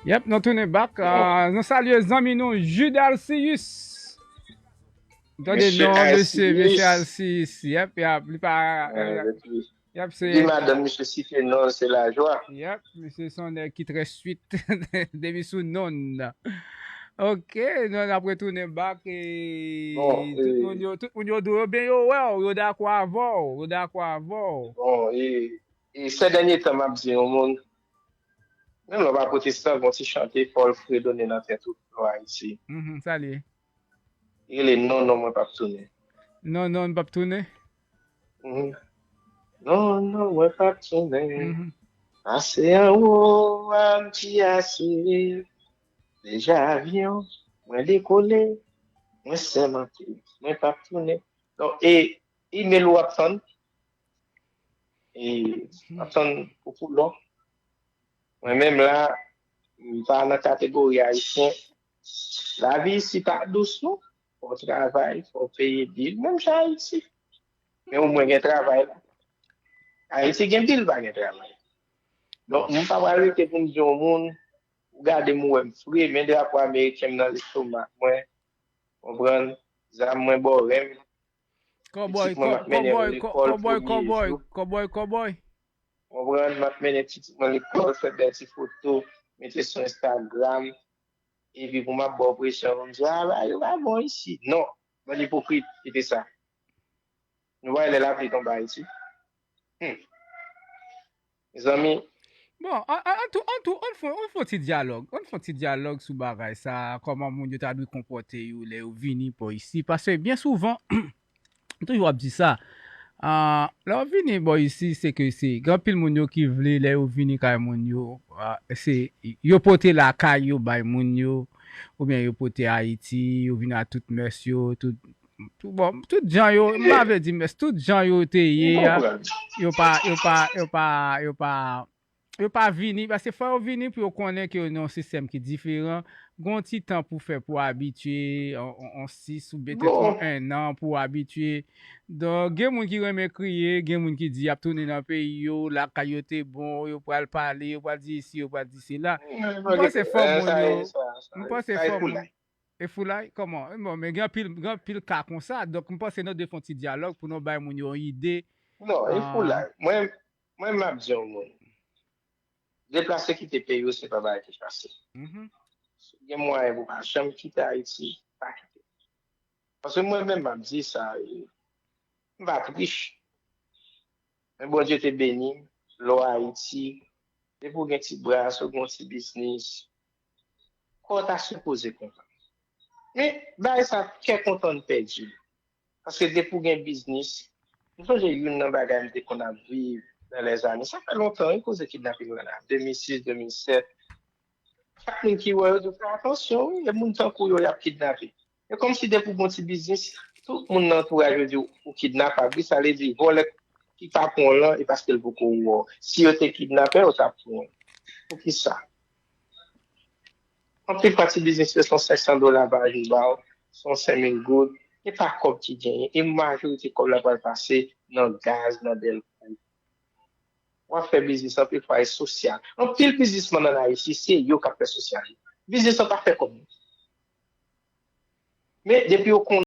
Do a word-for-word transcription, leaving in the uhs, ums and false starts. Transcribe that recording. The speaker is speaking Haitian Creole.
Yep, nou tounen back. Ah, nou salye zanmi nou, Jude Alcius. Tande non, mesye, mesye Alcius. Yep, yep, li pa, yep, se di madanm misye site non, se lajwa. Yep, misye se yon nèg ki trè sweet. Depi sou non. Ok, nou ap retounen back. E tout moun yo, tout moun yo di w yo ben yo wè w, yo dakò avè w, yo dakò avè w. Bon, e, e sè dènye tan m ap di yon moun, menm lè w pa pwotestan, gon ti chante fò l fredone nan tèt ou, lò Ayiti. Mhm, sa l ye? Li rele non, non, mwen p ap tounen. Non, non, m p ap tounen. Mhm. Non, non, mwen p ap tounen. Mhm. Pase anwo a, m di ase. Deja avyon, mwen dekole, mwen sèmante, mwen p ap tounen. Donk, e email ou ap tann, e ap tann pou koulò. Mwen menm la, m pa nan kategori ayisyen. Lavi isi pa dous non. Fò w travay, fò w peye bil, menm jan Ayiti. Men omwen gen travay la. Ayiti gen bil, pa gen travay. Donk, m pa pral rete pou m di yon moun, ou gade m, ou wè m fre, men drapo ameriken m nan lestomak mwen, konprann, zam mwen bò renm. Kòbòy, pitit mwen, m ap mennen yo lekòl premye jou. Kòbòy, kòbòy, kòbòy. Konprann, m ap mennen pitit mwen lekòl, fè bèl ti foto, mete sou Instagram. Epi pou m ap ba w presyon, pou m di, a, bagay yo pa bon isi. Non, bann ipokrit, kite sa. Nou pa wè lè lapli tonbe Ayiti? Hmm. Mezanmi. Bon, an, an, an tou, an tou, ann fè, ann fè yon ti dyalòg. Ann fè yon ti dyalòg sou bagay sa, kòman moun yo ta dwe konpòte yo lè yo vini bò isi. Paske byen souvan, m toujou ap di sa, ah, lè w vini bò isi, se ke se, gen anpil moun yo ki vle, lè yo vini kay moun yo, ah, se, yo pote lakay yo bay moun yo, oubyen yo pote Ayiti, yo vin a tout mès yo, tout, tout, bon, tout jan yo, m pa vle di mès, tout jan yo te ye a, yo pa, yo pa, yo pa, yo pa, yo pa vini, paske fò yo vini pou yo konnen ke yo nan yon sistèm ki diferan. Gon ti tan pou fè, pou abitye, on, on, on sis ou petèt on, on en an pou abitye. Donk, gen moun ki renmen kriye, gen moun ki di y ap tounen nan peyi yo, lakay yo te bon, yo pral pale, yo pral di isi, yo pral di sela. M panse fò moun yo, m panse fò moun, e foulay, kòman? Bon, men gen anpil, gen anpil ka konsa. Donk, m panse nou dwe fè yon ti dyalòg pou nou bay moun yo yon ide. Non, e foulay. Mwen, mwen, m ap di yon moun, deplase kite peyi w, se pa bagay ki fasil. Mhm. Si w gen mwayen pou w pa janm kite Ayiti, pa kite. Paske mwen menm, m ap di sa, e, m pa t rich. Men Bondye te beni m, lò Ayiti, depi w gen ti bras, ou gen yon ti biznis, kò w ta sipoze kontan. Men, bagay sa, kè kontan n pèdi l. Paske depi w gen biznis, m sonje youn nan bagay m te konn ap viv nan lèzane. Sa fè lontan, wi, koze kidnaping lan la, de mil sis, de mil sèt. Chak moun ki wè yo di w fè atansyon, wi, e moun tankou w yo y ap kidnape. E kòmsi depi w gen yon ti biznis, tout moun nan antouraj yo di w ou kidnapab, wi, sa vle di vòlè ki pa pran w lan, e paske l poko wè w. Si yo te kidnape w, yo t ap pran w. Poukisa? Anpil pati biznis yo se yon senk san dola pa jou ba w, se yon senk mil goud, e pa kòb ki genyen, e majorite kòb la pral pase nan gaz, nan dèlko. W ap fè biznis anpil fwa e sosyal. Anpil biznismann ann Ayiti, se yo k ap fè sosyal yo. Biznis lan pa fè kòb. Men depi yo konnen